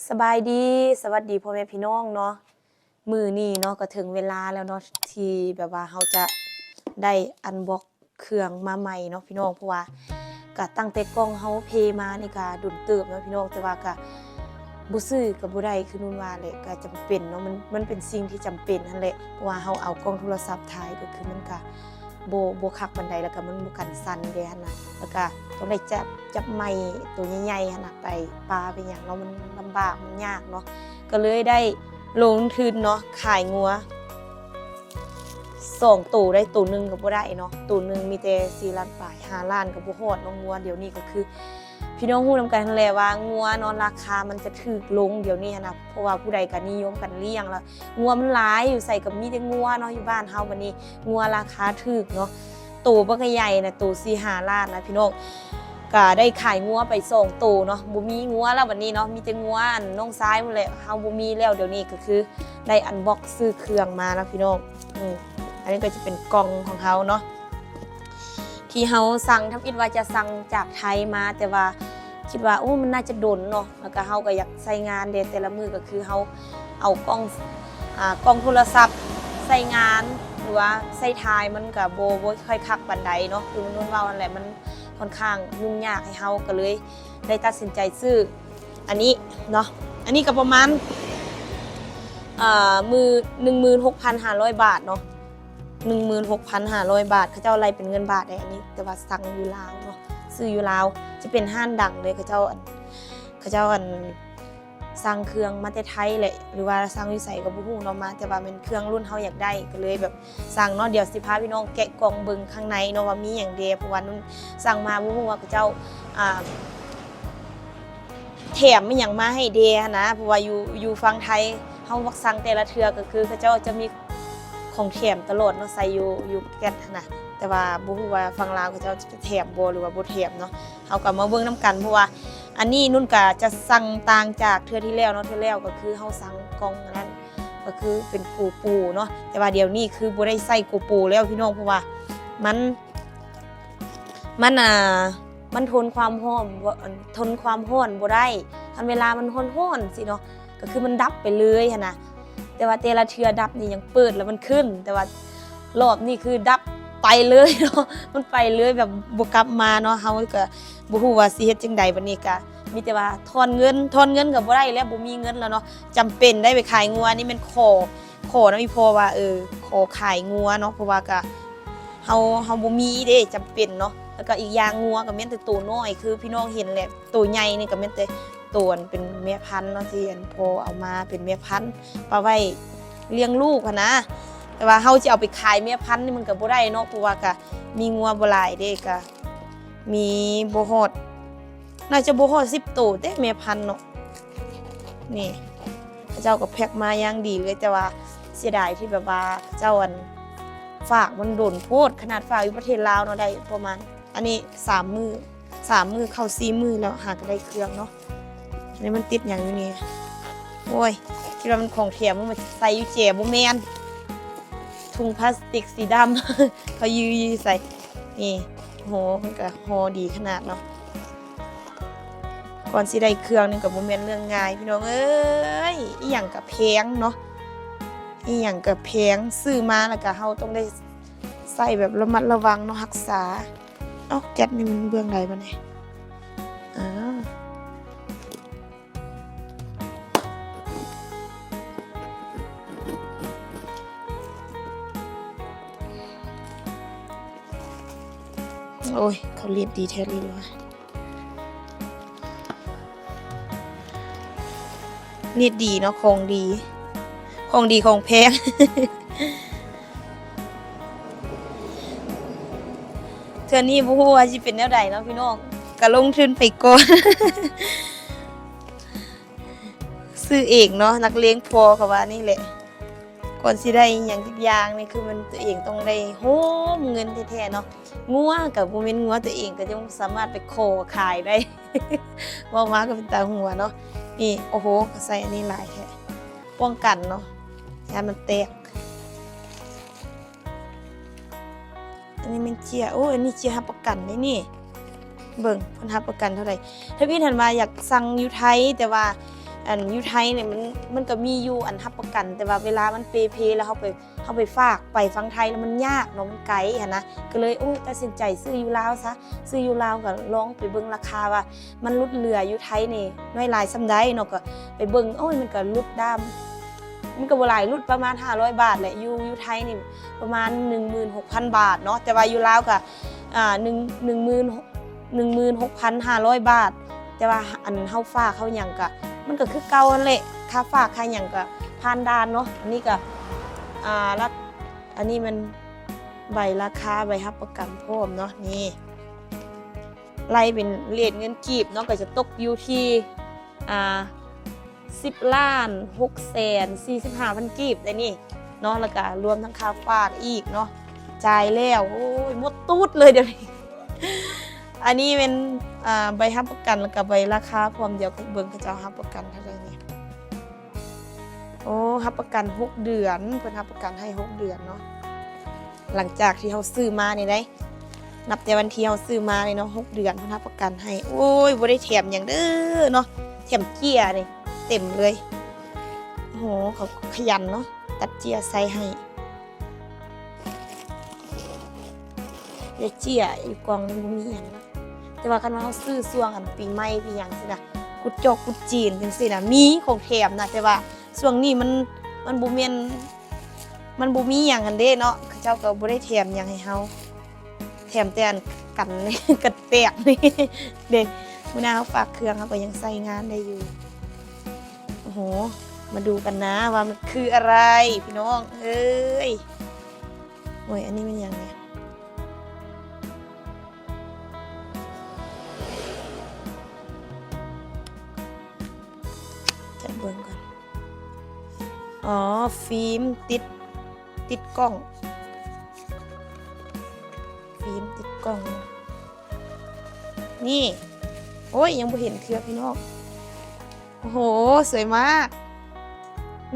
ສະບາຍດີ ສະຫວັດດີພໍ່ແມ່ພີ່ນ້ອງເນາະ. ມື້ນີ້ເນາະ ກໍເຖິງເວລາແລ້ວເນາະ ທີ່ແບບວ່າເຮົາຈະໄດ້ອັນບັອກເຄື່ອງມາໃໝ່ເນາະພີ່ນ້ອງ, ເພາະວ່າກະຕັ້ງແຕ່ກ້ອງເຮົາເພມານີ້ກະດົນເຕີບເນາະພີ່ນ້ອງ, ແຕ່ວ່າກະບໍ່ຊື້ກະບໍ່ໄດ້ ຄືນຸ່ນວ່າແຫຼະ ກະຈຳເປັນເນາະ, ມັນ ມັນເປັນສິ່ງທີ່ຈຳເປັນຫັ້ນແຫຼະ, ເພາະວ່າເຮົາເອົາກ້ອງໂທລະສັບຖ່າຍ ກໍຄືມັນກະ ບໍ່ ບໍ່ຄັກປານໃດ ແລ້ວກະມັນບໍ່ກັນສັ່ນເດ້ຫັ້ນນະ, ແລ້ວກະຕ້ອງໄດ້ຈັບ ຈັບໄມ້ໂຕໃຫຍ່ໆຫັ້ນນະ ໄປປ່າໄປຫຍັງເນາະ ມັນລຳບາກ ມັນຍາກເນາະ, ກໍເລີຍໄດ້ລົງທຶນເນາະ ຂາຍງົວສອງໂຕ ໄດ້ໂຕໜຶ່ງກໍບໍ່ໄດ້ເນາະ, ໂຕໜຶ່ງມີແຕ່ສີ່ລ້ານປາຍ ຫ້າລ້ານກໍບໍ່ຮອດເນາະ. ງົວດຽວນີ້ກໍຄື ພີ່ນ້ອງຮູ້ນຳກັນຫັ້ນແຫຼະວ່າງົວເນາະ ລາຄາມັນຈະຖືກລົງດຽວນີ້ຫັ້ນນະ, ເພາະວ່າຜູ້ໃດກໍນິຍົມກັນລ້ຽງ ແລ້ວງົວມັນຫຼາຍ ຢູ່ໃສກໍມີແຕ່ງົວເນາະ ຢູ່ບ້ານເຮົາ. ບັດນີ້ງົວລາຄາຖືກເນາະ ໂຕບັກໃຫຍ່ນະ ໂຕສີ່ຫ້າລ້ານນະພີ່ນ້ອງ, ກໍໄດ້ຂາຍງົວໄປສອງໂຕເນາະ, ບໍ່ມີງົວແລ້ວບັດນີ້ເນາະ, ມີແຕ່ງົວອັນນ້ອງຊາຍພຸ້ນແຫຼະ ເຮົາບໍ່ມີແລ້ວ. ດຽວນີ້ກໍຄືໄດ້ອັນບັອກຊື້ເຄື່ອງມາເນາະພີ່ນ້ອງ. ອືມ ອັນນີ້ກໍຈະເປັນກ່ອງຂອງເຮົາເນາະ ທີ່ເຮົາສັ່ງ ທຳອິດວ່າຈະສັ່ງຈາກໄທມາ ແຕ່ວ່າຄິດວ່າ ໂອ້ ມັນໜ້າຈະດົນເນາະ, ແລ້ວກໍເຮົາກໍຢາກໃຊ້ງານເດ້ ແຕ່ລະມື້ກໍຄືເຮົາເອົາກ້ອງ ອ່າ ກ້ອງໂທລະສັບໃຊ້ງານ ຫຼືວ່າໃຊ້ຖ່າຍ ມັນກໍບໍ່ ບໍ່ຄ່ອຍຄັກປານໃດເນາະ, ຄືມະນຸດເວົ້າຫັ້ນແຫຼະ ມັນຂ້ອນຂ້າງຫຍຸ້ງຍາກໃຫ້ເຮົາ ກໍເລີຍໄດ້ຕັດສິນໃຈຊື້ອັນນີ້ເນາະ. ອັນນີ້ກໍປະມານ ເອີ ໝື່ນ ໜຶ່ງໝື່ນຫົກພັນຫ້າຮ້ອຍບາດເນາະ. ໜຶ່ງໝື່ນຫົກພັນຫ້າຮ້ອຍບາດ ເຂົາເຈົ້າໄລ່ເປັນເງິນບາດໃດ໋ ອັນນີ້ ແຕ່ວ່າສັ່ງຢູ່ລາວເນາະ ຊື້ຢູ່ລາວ ຈະເປັນຮ້ານດັງເລີຍ. ເຂົາເຈົ້າ ເຂົາເຈົ້າ ອັນ ສັ່ງເຄື່ອງມາແຕ່ໄທແຫຼະ ຫຼືວ່າສັ່ງຢູ່ໃສກໍບໍ່ຮູ້ເນາະ, ມາ ແຕ່ວ່າແມ່ນເຄື່ອງລຸ້ນເຮົາຢາກໄດ້ ກໍເລີຍແບບສັ່ງເນາະ. ດຽວຊິພາພີ່ນ້ອງແກະກ່ອງເບິ່ງຂ້າງໃນເນາະ ວ່າມີຫຍັງແດ່ ເພາະວ່ານຸ່ນສັ່ງມາ ບໍ່ຮູ້ວ່າເຂົາເຈົ້າ ອ່າ ແຖມອີ່ຫຍັງມາໃຫ້ແດ່ຫັ້ນນະ, ເພາະວ່າຢູ່ ຢູ່ຝັ່ງໄທ ເຮົາມັກສັ່ງແຕ່ລະເທື່ອ ກໍຄືເຂົາເຈົ້າຈະມີຂອງແຖມຕະຫຼອດເນາະ ໃສ່ຢູ່ ຢູ່ແກັດຫັ້ນນະ, ແຕ່ວ່າບໍ່ຮູ້ວ່າຝັ່ງລາວເຂົາເຈົ້າຈະແຖມບໍ່ ຫຼືວ່າບໍ່ແຖມເນາະ. ເຮົາກໍມາເບິ່ງນຳກັນ ເພາະວ່າອັນນີ້ນຸ່ນກໍຈະສັ່ງຕ່າງຈາກເທື່ອທີ່ແລ້ວເນາະ, ເທື່ອແລ້ວກໍຄືເຮົາສັ່ງກ່ອງອັນນັ້ນ ກໍຄືເປັນໂກໂປເນາະ, ແຕ່ວ່າດຽວນີ້ຄືບໍ່ໄດ້ໃສ່ໂກໂປແລ້ວພີ່ນ້ອງ, ເພາະວ່າມັນ ມັນ ອ່າ ມັນທົນຄວາມຮ້ອນບໍ່ ອັນ ທົນຄວາມຮ້ອນບໍ່ໄດ້, ຄັນເວລາມັນຮ້ອນໆຊີ້ເນາະ ກໍຄືມັນດັບໄປເລີຍຫັ້ນນະ, ແຕ່ວ່າແຕ່ລະເທື່ອດັບນີ້ຍັງເປີດແລ້ວມັນຂຶ້ນ, ແຕ່ວ່າລອບນີ້ຄືດັບໄປເລີຍເນາະ, ມັນໄປເລີຍແບບບໍ່ກັບມາເນາະ. ເຮົາກໍບໍ່ຮູ້ວ່າຊິເຮັດຈັ່ງໃດ, ບັດນີ້ກໍມີແຕ່ວ່າຖອນເງິນ ຖອນເງິນກໍບໍ່ໄດ້ແລ້ວ ບໍ່ມີເງິນແລ້ວເນາະ, ຈຳເປັນໄດ້ໄປຂາຍງົວ. ນີ້ແມ່ນຂໍ ຂໍນຳອີ່ພໍ່ວ່າ ເອີ ຂໍຂາຍງົວເນາະ ເພາະວ່າກະເຮົາ ເຮົາບໍ່ມີເດ້ ຈຳເປັນເນາະ. ແລ້ວກະອີກຢ່າງງົວກະແມ່ນແຕ່ໂຕນ້ອຍ ຄືພີ່ນ້ອງເຫັນແຫຼະ, ໂຕໃຫຍ່ນີ້ກະແມ່ນແຕ່ໂຕອັນເປັນແມ່ພັນເນາະ ທີ່ອັນພໍ່ເອົາມາເປັນແມ່ພັນ ປະໄວ້ລ້ຽງລູກຫັ້ນນະ. ແຕ່ວ່າເຮົາຊິເອົາໄປຂາຍແມ່ພັນນີ້ມັນກະບໍ່ໄດ້ເນາະ ເພາະວ່າກະມີງົວບໍ່ຫຼາຍເດ້ ກະມີບໍ່ຮອດ ໜ້າຈະບໍ່ຮອດສິບໂຕເດ້ແມ່ພັນເນາະ. ນີ້ເຂົາເຈົ້າກໍແພັກມາຢ່າງດີເລີຍ, ແຕ່ວ່າເສຍດາຍທີ່ແບບວ່າເຂົາເຈົ້າອັນຝາກມັນດົນໂພດ, ຂະໜາດຝາກຢູ່ປະເທດລາວເນາະ ໄດ້ປະມານ ອັນນີ້ສາມມື້ ສາມມື້ເຂົ້າສີ່ມື້ແລ້ວ ຫາກໍໄດ້ເຄື່ອງເນາະ. ອັນນີ້ມັນຕິດຫຍັງຢູ່ນີ້? ໂອ້ຍ ຄິດວ່າມັນຂອງແຖມ, ມັນໃສ່ຢູ່ແຈ, ບໍ່ແມ່ນ ທຸງພລາສຕິກສີດຳ ເຂົາຢື້ໃສ່. ນີ້ ຫໍ່ ເພິ່ນກະຫໍ່ດີຂະໜາດເນາະ. ກ່ອນຊິໄດ້ເຄື່ອງນີ້ກໍບໍ່ແມ່ນເລື່ອງງ່າຍ ພີ່ນ້ອງເອີຍ, ອີ່ຫຍັງກະແພງເນາະ, ອີ່ຫຍັງກະແພງ, ຊື້ມາແລ້ວກະເຮົາຕ້ອງໄດ້ໃຊ້ແບບລະມັດລະວັງເນາະ, ຮັກສາ. ເອົ້າ ແກັດນີ້ມັນເບື້ອງໃດບັດນີ້? ອ້າວ ໂອ້ຍ ເຂົາລີດດີແທ້ລີຫວາ. ນິດດີເນາະ ຂອງດີ ຂອງດີຂອງແພງ. ເທື່ອນີ້ບໍ່ຮູ້ວ່າຊິເປັນແນວໃດເນາະພີ່ນ້ອງ, ກະລົງທຶນໄປກ່ອນ. ຊື້ເອງເນາະ ນັກເລງພໍ ເຂົາວ່ານີ້ແຫຼະ. ກ່ອນຊິໄດ້ອີ່ຫຍັງຈັກຢ່າງນີ້ ຄືມັນ ຕົວເອງຕ້ອງໄດ້ໂຮມເງິນແທ້ໆເນາະ. ງົວກໍບໍ່ແມ່ນງົວຕົວເອງ ກໍຍັງບໍ່ສາມາດໄປຂໍຂາຍໄດ້. ເວົ້າມາກໍເປັນຕາຫົວເນາະ. ນີ້ ໂອ້ໂຫ ເຂົາໃສ່ອັນນີ້ຫຼາຍແທ້ ປ້ອງກັນເນາະ ຢ້ານມັນແຕກ. ອັນນີ້ແມ່ນເຈ້ຍ ໂອ້ ອັນນີ້ເຈ້ຍຮັບປະກັນເດ້ນີ້. ເບິ່ງເພິ່ນຮັບປະກັນເທົ່າໃດ. ທຳອິດຫັ້ນວ່າຢາກສັ່ງຢູ່ໄທ ແຕ່ວ່າ ອັນຢູ່ໄທນີ້ມັນ ມັນກໍມີຢູ່ອັນຮັບປະກັນ ແຕ່ວ່າເວລາມັນເປ່ເພແລ້ວເຮົາໄປ ເຮົາໄປຝາກໄປຝັ່ງໄທແລ້ວມັນຍາກເນາະ ມັນໄກຫັ້ນນະ ກໍເລີຍ ໂອ້ຍ ຕັດສິນໃຈຊື້ຢູ່ລາວຊະ ຊື້ຢູ່ລາວກໍລອງໄປເບິ່ງລາຄາວ່າມັນຫຼຸດເຫຼືອຢູ່ໄທນີ້ໜ້ອຍຫຼາຍສ່ຳໃດເນາະ ກໍໄປເບິ່ງ ໂອ້ຍ ມັນກໍຫຼຸດດາ ມັນກໍບໍ່ຫຼາຍ ຫຼຸດປະມານຫ້າຮ້ອຍບາດແຫຼະ ຢູ່ ຢູ່ໄທນີ້ປະມານໜຶ່ງໝື່ນຫົກພັນບາດເນາະ ແຕ່ວ່າຢູ່ລາວກໍ ອ່າ ໜຶ່ງ ໜຶ່ງໝື່ນ ໜຶ່ງໝື່ນຫົກພັນຫ້າຮ້ອຍບາດ ແຕ່ວ່າອັນເຮົາຝາກເຮົາຫຍັງກະ ມັນກະຄືເກົ່າຫັ້ນແຫຼະ ຄ່າຝາກຄ່າຫຍັງກະຜ່ານດ່ານເນາະ ອັນນີ້ກະ ອ່າ ລັກ ອັນນີ້ແມ່ນໃບລາຄາ ໃບຮັບປະກັນພ້ອມເນາະ ນີ້ ໄລ່ເປັນເຣດເງິນກີບເນາະ ກະຈະຕົກຢູ່ທີ່ ອ່າ ສິບລ້ານຫົກແສນສີ່ສິບຫ້າພັນກີບໄດ໋ນີ້ເນາະ ແລ້ວກະລວມທັງຄ່າຝາກອີກເນາະ ຈ່າຍແລ້ວ ໂອ້ຍ ໝົດຕູດເລີຍດຽວນີ້ ອັນນີ້ແມ່ນ ອ່າ ໃບຮັບປະກັນ ແລ້ວກະໃບລາຄາພ້ອມ ດຽວເບິ່ງເຂົາເຈົ້າຮັບປະກັນເທົ່າໃດນີ້ ໂອ້ ຮັບປະກັນຫົກເດືອນ ເພິ່ນຮັບປະກັນໃຫ້ຫົກເດືອນເນາະ ຫຼັງຈາກທີ່ເຮົາຊື້ມານີ້ໄດ໋ ນັບແຕ່ວັນທີ່ເຮົາຊື້ມານີ້ເນາະ ຫົກເດືອນເພິ່ນຮັບປະກັນໃຫ້ ໂອ້ຍ ບໍ່ໄດ້ແຖມຫຍັງເດີເນາະ ແຖມເຈ້ຍນີ້ເຕັມເລີຍ ໂອ້ໂຫ ເຂົາຂະຫຍັນເນາະ ຕັດເຈ້ຍໃສ່ໃຫ້ ແຕ່ເຈ້ຍຢູ່ກ່ອງມັນບໍ່ມີຫຍັງ ແຕ່ວ່າຄັນວ່າເຮົາຊື້ຊ່ວງອັນປີໃໝ່ປີຫຍັງຊີ້ນະ ກຸດຈອກກຸດຈີນຈັ່ງຊີ້ນະ ມີຂອງແຖມນະ ແຕ່ວ່າຊ່ວງນີ້ມັນ ມັນບໍ່ແມ່ນ ມັນບໍ່ມີຫຍັງຫັ້ນເດ້ເນາະ ເຂົາເຈົ້າກໍບໍ່ໄດ້ແຖມຫຍັງໃຫ້ເຮົາ ແຖມແຕ່ອັນກັນ ກັນແຕກນີ້ເດ້ ມື້ໜ້າເຮົາຝາກເຄື່ອງເຮົາກໍຍັງໃຊ້ງານໄດ້ຢູ່ ໂອ້ໂຫ ມາດູກັນນະວ່າມັນຄືອະໄລ ພີ່ນ້ອງເອີຍ ໂອ້ຍ ອັນນີ້ແມ່ນຫຍັງນີ້ ຈະເບິ່ງກ່ອນ ອໍ ຟີມຕິດ ຕິດກ້ອງ ຟີມຕິດກ້ອງ ນີ້ ໂອ້ຍ ຍັງບໍ່ເຫັນເທື່ອພີ່ນ້ອງ ໂອ້ໂຫ ສວຍມາກ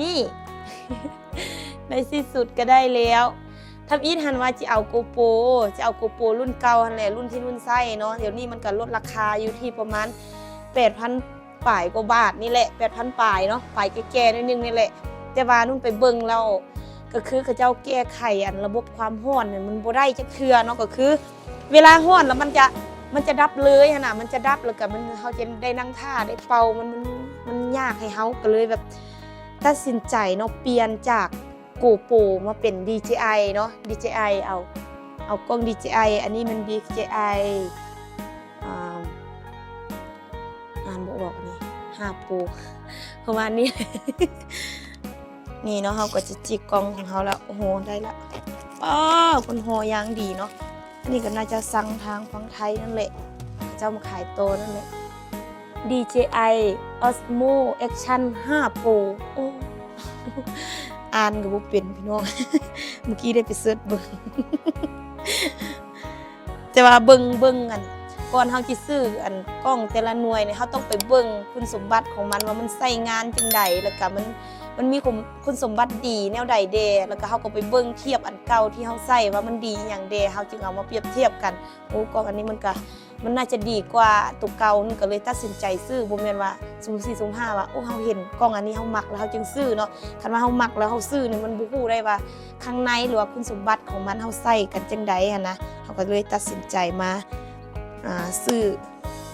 ນີ້ ໃນທີ່ສຸດກໍໄດ້ແລ້ວ ທຳອິດຫັ້ນວ່າຈະເອົາໂກໂປ ຈະເອົາໂກໂປລຸ້ນເກົ່າຫັ້ນແຫຼະ ລຸ້ນທີ່ລຸ້ນໃຊ້ເນາະ ດຽວນີ້ມັນກໍລົດລາຄາຢູ່ທີ່ປະມານແປດພັນປາຍກວ່າບາດນີ້ແຫຼະ ແປດພັນປາຍເນາະ ປາຍແກ່ໆໜ້ອຍໜຶ່ງນີ້ແຫຼະ ແຕ່ວ່ານຸ່ນໄປເບິ່ງແລ້ວ ກໍຄືເຂົາເຈົ້າແກ້ໄຂອັນລະບົບຄວາມຮ້ອນນີ້ມັນບໍ່ໄດ້ຈັກເທື່ອເນາະ ກໍຄື ເວລາຮ້ອນແລ້ວມັນຈະ ມັນຈະດັບເລີຍຫັ້ນນະ ມັນຈະດັບ ແລ້ວກະມັນ ເຮົາຈະໄດ້ນັ່ງຖ້າ ໄດ້ເປົ່າ ມັນ ມັນ ມັນຍາກໃຫ້ເຮົາ ກະເລີຍແບບຕັດສິນໃຈເນາະ ປ່ຽນຈາກໂກໂປມາເປັນດີເຈໄອເນາະ ດີເຈໄອ ເອົາ ເອົາກ້ອງດີເຈໄອ ອັນນີ້ແມ່ນດີເຈໄອ ອ່າ ອ່ານບໍ່ອອກນີ້ ຫ້າໂປ ປະມານນີ້ ນີ້ເນາະ ເຮົາກໍຈະຈິກກ້ອງຂອງເຮົາແລ້ວ ໂອ້ໂຫ ໄດ້ລະ ອ້າວ ເພິ່ນຫໍ່ຢ່າງດີເນາະ ອັນນີ້ກໍໜ້າຈະສັ່ງທາງຝັ່ງໄທນັ້ນແຫຼະ ເຂົາເຈົ້າມາຂາຍຕໍ່ນັ້ນແຫຼະ ດີເຈໄອ Osmo Action ຫ້າ Pro ໂອ້ ອ່ານກໍບໍ່ເປັນພີ່ນ້ອງ ເມື່ອກີ້ໄດ້ໄປເສີດເບິ່ງ ແຕ່ວ່າເບິ່ງ ເບິ່ງອັນ ກ່ອນເຮົາຊິຊື້ອັນກ້ອງແຕ່ລະໜ່ວຍນີ້ ເຮົາຕ້ອງໄປເບິ່ງຄຸນສົມບັດຂອງມັນວ່າມັນໃຊ້ງານຈັ່ງໃດ ແລ້ວກະມັນ ມັນມີຄຸນ ຄຸນສົມບັດດີແນວໃດແດ່ ແລ້ວກະເຮົາກໍໄປເບິ່ງທຽບອັນເກົ່າທີ່ເຮົາໃຊ້ວ່າມັນດີອີ່ຫຍັງແດ່ ເຮົາຈຶ່ງເອົາມາປຽບທຽບກັນ ໂອ້ ກ້ອງອັນນີ້ມັນກະ ມັນໜ້າຈະດີກວ່າໂຕເກົ່າ ມັນກໍເລີຍຕັດສິນໃຈຊື້ ບໍ່ແມ່ນວ່າສຸ່ມສີ່ສຸ່ມຫ້າວ່າ ໂອ້ ເຮົາເຫັນກ້ອງອັນນີ້ເຮົາມັກແລ້ວເຮົາຈຶ່ງຊື້ເນາະ ຄັນວ່າເຮົາມັກແລ້ວເຮົາຊື້ນີ້ ມັນບໍ່ຮູ້ໄດ້ວ່າຂ້າງໃນ ຫຼືວ່າຄຸນສົມບັດຂອງມັນເຮົາໃຊ້ກັນຈັ່ງໃດຫັ້ນນະ ເຮົາກໍເລີຍຕັດສິນໃຈມາ ອ່າ ຊື້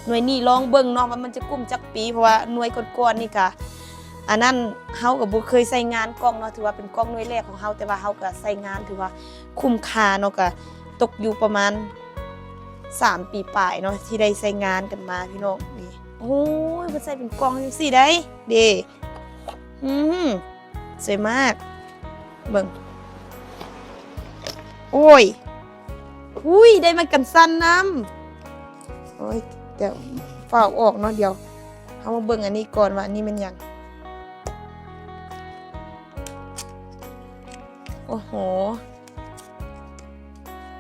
ໜ່ວຍນີ້ລອງເບິ່ງເນາະ ວ່າມັນຈະກຸ້ມຈັກປີ ເພາະວ່າໜ່ວຍກ່ອນໆນີ້ກະ ອັນນັ້ນເຮົາກໍບໍ່ເຄີຍໃຊ້ງານກ້ອງເນາະ ຖືວ່າເປັນກ້ອງໜ່ວຍແລກຂອງເຮົາ ແຕ່ວ່າເຮົາກໍໃຊ້ງານຖືວ່າຄຸ້ມຄ່າເນາະ ກໍຕົກຢູ່ປະມານ ສາມປີປາຍເນາະ ທີ່ໄດ້ໃຊ້ງານກັນມາພີ່ນ້ອງ ນີ້ ໂອ້ຍ ເພິ່ນໃສ່ເປັນກ່ອງຈັ່ງຊີ້ໄດ໋ ເດ້ ອືມ ສວຍມາກ ເບິ່ງ ໂອ້ຍ ອຸ້ຍ ໄດ້ໄມ້ກັນສັ່ນນຳ ໂອ້ຍ ດຽວຟ້າວອອກເນາະ ດຽວເຮົາມາເບິ່ງອັນນີ້ກ່ອນວ່າອັນນີ້ແມ່ນຫຍັງ ໂອ້ໂຫ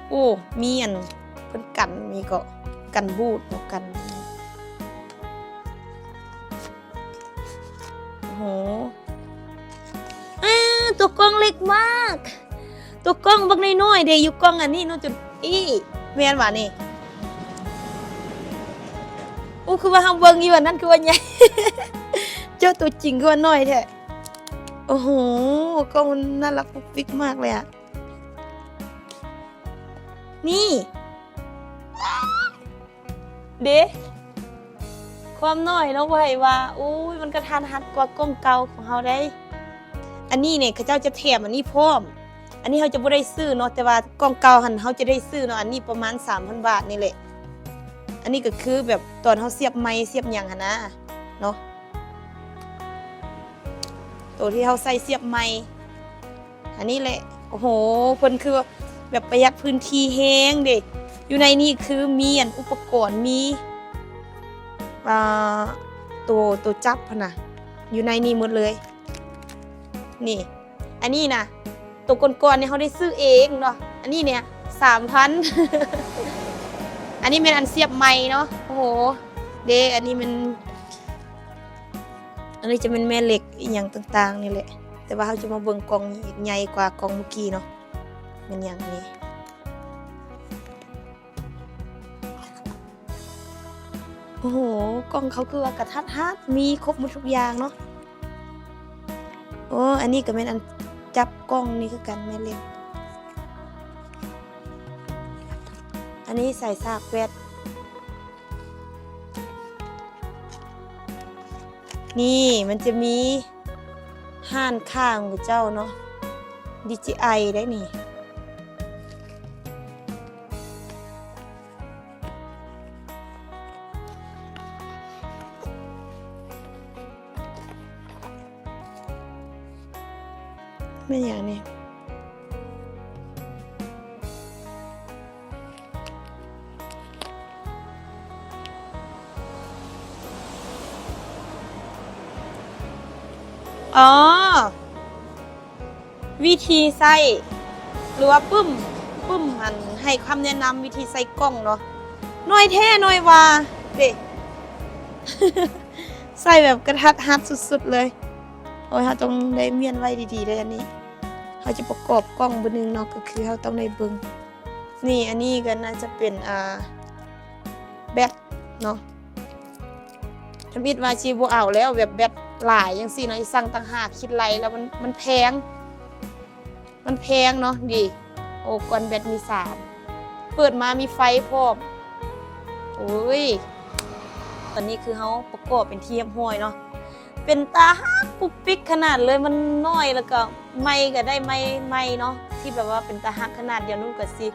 ໂອ້ ມີອັນເພິ່ນກັນ ມີເກາະ ກັນບູດ ກັນ ໂອ້ໂຫ ອາ ຕົວກ້ອງເລັກມາກ ຕົວກ້ອງບັກນ້ອຍໆເດ ຢູ່ກ້ອງອັນນີ້ເນາະ ຈົນ ອີ ແມ່ນຫວານີ້? ໂອ້ ຄືວ່າເຮົາເບິ່ງຢູ່ອັນນັ້ນຄືວ່າໃຫຍ່ ເຈ ດຽວ ຕົວຈິງຄືວ່ານ້ອຍແທ້. ໂອ້ໂຫ ກ້ອງມັນໜ້າລັກປຸກປິກມາກເລີຍອະ. ນີ້ ເດ້ ຄວາມນ້ອຍເນາະ ບໍ່ໃຫ້ວ່າ ໂອ້ຍ ມັນກະທັນຫັດກວ່າກ້ອງເກົ່າຂອງເຮົາໄດ໋. ອັນນີ້ນີ້ ເຂົາເຈົ້າຈະແຖມອັນນີ້ພ້ອມ. ອັນນີ້ເຮົາຈະບໍ່ໄດ້ຊື້ເນາະ ແຕ່ວ່າກ້ອງເກົ່າຫັ້ນເຮົາຈະໄດ້ຊື້ເນາະ. ອັນນີ້ປະມານສາມພັນບາດນີ້ແຫຼະ. ອັນນີ້ກະຄືແບບຕອນເຮົາສຽບໄມ ສຽບຫຍັງຫັ້ນນະເນາະ ໂຕທີ່ເຮົາໃສ່ສຽບໄມ. ອັນນີ້ແຫຼະ ໂອ້ໂຫ ເພິ່ນຄືແບບປະຢັດພື້ນທີ່ແຮງເດ້. ຢູ່ໃນນີ້ຄືມີອັນອຸປະກອນ ມີ ອ່າ ໂຕ ໂຕຈັບຫັ້ນນະ ຢູ່ໃນນີ້ໝົດເລີຍ. ນີ້ ອັນນີ້ນະ ໂຕກ່ອນໆນີ້ເຮົາໄດ້ຊື້ເອງເນາະ. ອັນນີ້ນີ້ສາມພັນ ອັນນີ້ແມ່ນອັນສຽບໄມເນາະ. ໂອ້ໂຫ ເດ້ ອັນນີ້ແມ່ນ ອັນນີ້ຈະແມ່ນແມ່ເຫຼັກອີ່ຫຍັງຕ່າງໆນີ້ແຫຼະ. ແຕ່ວ່າເຮົາຈະມາເບິ່ງກ່ອງໃຫຍ່ກວ່າກ່ອງມື້ກີ້ເນາະ. ແມ່ນຫຍັງນີ້? ໂອ້ໂຫ ກ່ອງເຂົາຄືວ່າກະທັດຮັດ ມີຄົບໝົດທຸກຢ່າງເນາະ. ໂອ້ ອັນນີ້ກະແມ່ນອັນຈັບກ້ອງນີ້ຄືກັນ ແມ່ເຫຼັກ. ອັນນີ້ສາຍສາກແວັດ. ນີ້ມັນຈະມີຮ້ານຄ້າຂອງເຈົ້າເນາະ ດີເຈໄອ ໄດ໋ນີ້. ແມ່ນຫຍັງນີ້? ອໍ ວິທີໃຊ້ ຫຼືວ່າປຶ້ມ ປຶ້ມ ອັນ ໃຫ້ຄຳແນະນຳວິທີໃສ່ກ້ອງເນາະ. ນ້ອຍແທ້ນ້ອຍວ່າເດ້ ໃສ່ແບບກະທັດຮັດສຸດໆເລີຍ. ໂອ້ຍ ເຮົາຕ້ອງໄດ້ມ້ຽນໄວ້ດີໆເດ້ ອັນນີ້ ເຮົາຈະປະກອບກ້ອງເບີໜຶ່ງເນາະ ກະຄືເຮົາຕ້ອງໄດ້ເບິ່ງ. ນີ້ ອັນນີ້ກະໜ້າຈະເປັນ ອ່າ ແບັດເນາະ. ທຳອິດວ່າຊິບໍ່ເອົາແລ້ວ ແບບແບັດຫຼາຍຈັ່ງຊີ້ເນາະ ຊິສັ່ງຕ່າງຫາກ ຄິດໄລ່ແລ້ວມັນ ມັນແພງ ມັນແພງເນາະ. ດີ ໂອ້ ກ່ອນແບັດມີສາມ ເປີດມາມີໄຟພ້ອມ. ໂອ້ຍ ຕອນນີ້ຄືເຮົາປະກອບເປັນທີ່ຮຽບຮ້ອຍເນາະ. ເປັນຕາຮັກປຸກປິກຂະໜາດເລີຍ ມັນນ້ອຍ ແລ້ວກະໄມ້ກະໄດ້ໄມ້ໃໝ່ເນາະ ທີ່ແບບວ່າເປັນຕາຮັກຂະໜາດ. ດຽວນຸ່ນກະຊິ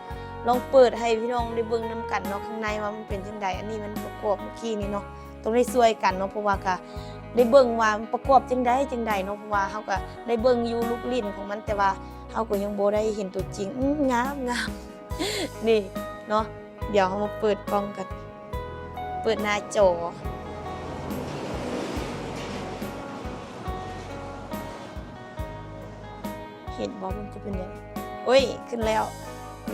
ລອງເປີດໃຫ້ພີ່ນ້ອງໄດ້ເບິ່ງນຳກັນເນາະ ຂ້າງໃນວ່າມັນເປັນຈັ່ງໃດ. ອັນນີ້ມັນປະກອບມື້ກີ້ນີ້ເນາະ ຕ້ອງໄດ້ຊ່ວຍກັນເນາະ ເພາະວ່າກະໄດ້ເບິ່ງວ່າປະກອບຈັ່ງໃດຈັ່ງໃດເນາະ ເພາະວ່າເຮົາກະໄດ້ເບິ່ງຢູ່ລູກຫຼິ້ນຂອງມັນ ແຕ່ວ່າເຮົາກະຍັງບໍ່ໄດ້ເຫັນຕົວຈິງ. ອື ງາມໆ ນີ້ເນາະ. ດຽວເຮົາມາເປີດກ້ອງກັນ ເປີດໜ້າຈໍ ເຫັນບໍ່ ມັນຈະເປັນແບບ ໂອ້ຍ ຂຶ້ນແລ້ວ.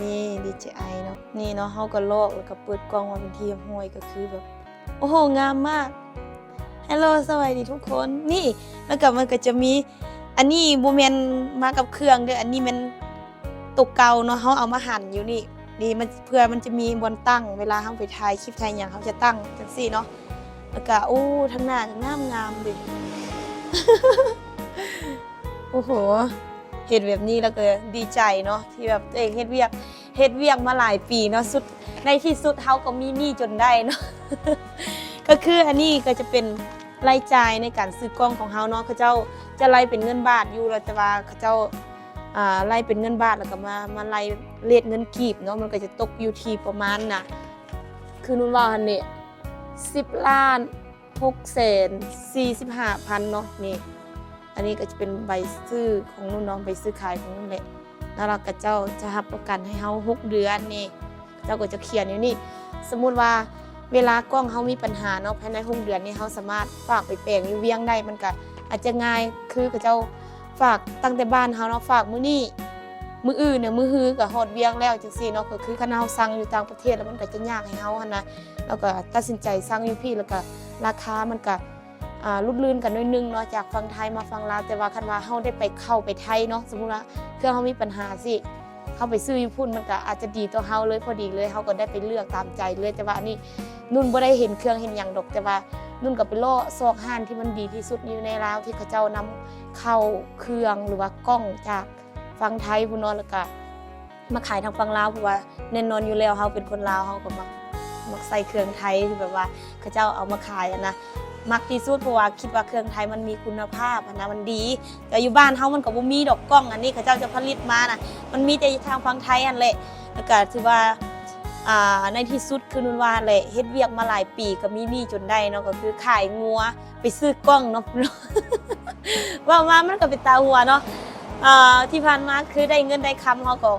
ນີ້ ດີເຈໄອ ເນາະ. ນີ້ເນາະ ເຮົາກະລອກ ແລ້ວກະເປີດກ້ອງມາເປັນທີ່ຮຽບຮ້ອຍ ກະຄືແບບ ໂອ້ໂຫ ງາມມາກ. ຮາໂລ ສະບາຍດີທຸກຄົນ. ນີ້ ແລ້ວກະມັນກະຈະມີ ອັນນີ້ບໍ່ແມ່ນມາກັບເຄື່ອງເດີ້ ອັນນີ້ແມ່ນໂຕເກົ່າເນາະ ເຮົາເອົາມາຫັນຢູ່ນີ້. ນີ້ມັນ ເພື່ອມັນຈະມີບ່ອນຕັ້ງ ເວລາເຮົາໄປຖ່າຍຄລິບຖ່າຍຫຍັງ ເຮົາຈະຕັ້ງຈັ່ງຊີ້ເນາະ. ແລ້ວກະ ໂອ້ ທາງໜ້າກະງາມໆເດ. ໂອ້ໂຫ ເຫັນແບບນີ້ແລ້ວກະດີໃຈເນາະ ທີ່ແບບຕົວເອງເຮັດວຽກ ເຮັດວຽກມາຫຼາຍປີເນາະ ສຸດ ໃນທີ່ສຸດເຮົາກໍມີໜີ້ຈົນໄດ້ເນາະ. ກະຄືອັນນີ້ກະຈະເປັນລາຍຈ່າຍໃນການຊື້ກ້ອງຂອງເຮົາເນາະ. ເຂົາເຈົ້າຈະໄລ່ເປັນເງິນບາດຢູ່ ແລ້ວແຕ່ວ່າເຂົາເຈົ້າ ອ່າ ໄລ່ເປັນເງິນບາດ ແລ້ວກະມາ ມາໄລ່ເຣດເງິນກີບເນາະ ມັນກະຈະຕົກຢູ່ທີ່ປະມານນະ ຄືນຸ່ນເວົ້າຫັ້ນເດ ສິບລ້ານຫົກແສນສີ່ສິບຫ້າພັນເນາະ. ນີ້ ອັນນີ້ກະຈະເປັນໃບຊື້ຂອງນຸ່ນເນາະ ໃບຊື້ຂາຍຂອງນຸ່ນແຫຼະ. ແລ້ວເຂົາເຈົ້າຈະຮັບປະກັນໃຫ້ເຮົາຫົກເດືອນນີ້ ເຂົາເຈົ້າກະຈະຂຽນຢູ່ນີ້. ສົມມຸດວ່າເວລາກ້ອງເຮົາມີປັນຫາເນາະ ພາຍໃນຫົກເດືອນນີ້ ເຮົາສາມາດຝາກໄປແປງຢູ່ວຽງໄດ້ ມັນກະອາດຈະງ່າຍ ຄືເຂົາເຈົ້າ ຝາກຕັ້ງແຕ່ບ້ານເຮົາເນາະ ຝາກມື້ນີ້ ມື້ອື່ນ ມື້ຮືກະຮອດວຽງແລ້ວຈັ່ງຊີ້ເນາະ. ກະຄືຄັນເຮົາສັ່ງຢູ່ຕ່າງປະເທດແລ້ວ ມັນກະຈະຍາກໃຫ້ເຮົາຫັ້ນນະ. ແລ້ວກະຕັດສິນໃຈສັ່ງຢູ່ພີ້ ແລ້ວກະລາຄາມັນກະ ອ່າ ຫຼຸດລື່ນກັນໜ້ອຍໜຶ່ງເນາະ ຈາກຝັ່ງໄທມາຝັ່ງລາວ. ແຕ່ວ່າຄັນວ່າເຮົາໄດ້ໄປ ເຂົ້າໄປໄທເນາະ ສົມມຸດວ່າເຄື່ອງເຮົາມີບັນຫາຊີ້ ເຮົາໄປຊື້ຢູ່ພຸ້ນ ມັນກະອາດຈະດີຕໍ່ເຮົາເລີຍ ພໍດີເລີຍ ເຮົາກະໄດ້ໄປເລືອກຕາມໃຈເລີຍ. ແຕ່ວ່າອັນນີ້ນຸ່ນບໍ່ໄດ້ເຫັນເຄື່ອງເຫັນຫຍັງດອກ ແຕ່ວ່າ ນຸ່ນກໍໄປເລາະຊອກຮ້ານທີ່ມັນດີທີ່ສຸດຢູ່ໃນລາວ ທີ່ເຂົາເຈົ້ານຳເຂົ້າເຄື່ອງ ຫຼືວ່າກ້ອງຈາກຝັ່ງໄທພຸ້ນເນາະ ແລ້ວກໍມາຂາຍທາງຝັ່ງລາວ ເພາະວ່າແນ່ນອນຢູ່ແລ້ວ ເຮົາເປັນຄົນລາວ ເຮົາກໍມັກ ມັກໃຊ້ເຄື່ອງໄທທີ່ແບບວ່າເຂົາເຈົ້າເອົາມາຂາຍຫັ້ນນະ ມັກທີ່ສຸດ ເພາະວ່າຄິດວ່າເຄື່ອງໄທມັນມີຄຸນນະພາບຫັ້ນນະ ມັນດີ. ແຕ່ຢູ່ບ້ານເຮົາມັນກໍບໍ່ມີດອກ ກ້ອງອັນນີ້ເຂົາເຈົ້າຈະຜະລິດມານະ ມັນມີແຕ່ທາງຝັ່ງໄທຫັ້ນແຫຼະ. ແລ້ວກໍຖືວ່າ ອ່າ ໃນທີ່ສຸດຄືນຸ່ນວ່າແຫຼະ ເຮັດວຽກມາຫຼາຍປີກໍມີໜີ້ຈົນໄດ້ເນາະ ກໍຄືຂາຍງົວໄປຊື້ກ້ອງເນາະ. ເວົ້າມາມັນກໍເປັນຕາຫົວເນາະ ອ່າ ທີ່ຜ່ານມາຄືໄດ້ເງິນໄດ້ຄຳ ເຮົາກໍ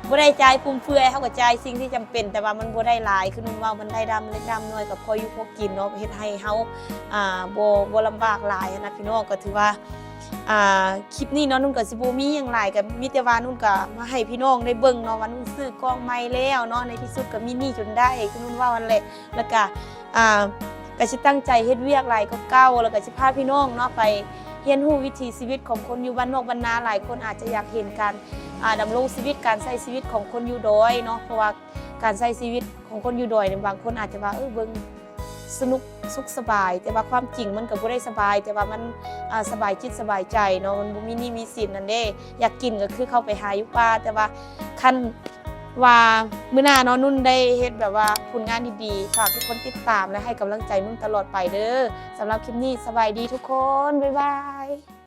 ບໍ່ໄດ້ຈ່າຍຟຸມເຟືອຍ ເຮົາກໍຈ່າຍສິ່ງທີ່ຈຳເປັນ ແຕ່ວ່າມັນບໍ່ໄດ້ຫຼາຍ ຄືນຸ່ນເວົ້າ ມັນໄດ້ດຳເລັກດຳນ້ອຍ ກໍພໍຢູ່ພໍກິນເນາະ ເຮັດໃຫ້ເຮົາ ອ່າ ບໍ່ ບໍ່ລຳບາກຫຼາຍຫັ້ນນະພີ່ນ້ອງ. ກໍຖືວ່າ ອ່າ ຄລິບນີ້ເນາະ ນຸ່ນກໍຊິບໍ່ມີຫຍັງຫຼາຍ ກໍມີແຕ່ວ່ານຸ່ນກໍມາໃຫ້ພີ່ນ້ອງໄດ້ເບິ່ງເນາະ ວ່ານຸ່ນຊື້ກ້ອງໃໝ່ແລ້ວເນາະ ໃນທີ່ສຸດກໍມີໜີ້ຈົນໄດ້ ຄືນຸ່ນເວົ້າຫັ້ນແຫຼະ. ແລ້ວກໍ ອ່າ ກໍຊິຕັ້ງໃຈເຮັດວຽກຫຼາຍກວ່າເກົ່າ ແລ້ວກໍຊິພາພີ່ນ້ອງເນາະ ໄປຮຽນຮູ້ວິຖີຊີວິດຂອງຄົນຢູ່ບ້ານນອກບ້ານນາ. ຫຼາຍຄົນອາດຈະຢາກເຫັນການ ອ່າ ດຳລົງຊີວິດ ການໃຊ້ຊີວິດຂອງຄົນຢູ່ດອຍເນາະ ເພາະວ່າການໃຊ້ຊີວິດຂອງຄົນຢູ່ດອຍນີ້ ບາງຄົນອາດຈະວ່າ ເອີ ເບິ່ງ ສະໜຸກສຸກສະບາຍ ແຕ່ວ່າຄວາມຈິງມັນກໍບໍ່ໄດ້ສະບາຍ ແຕ່ວ່າມັນ ອ່າ ສະບາຍຈິດສະບາຍໃຈເນາະ ມັນບໍ່ມີໜີ້ມີສິນຫັ້ນເດ້. ຢາກກິນກໍຄືເຂົ້າໄປຫາຢູ່ປ່າ ແຕ່ວ່າຄັນວ່າມື້ໜ້າເນາະ ນຸ່ນໄດ້ເຮັດແບບວ່າຜົນງານດີໆ ຝາກທຸກຄົນຕິດຕາມ ແລະ ໃຫ້ກຳລັງໃຈນຸ່ນຕະຫຼອດໄປເດີ. ສຳລັບຄລິບນີ້ ສະບາຍດີທຸກຄົນ ບາຍບາຍ.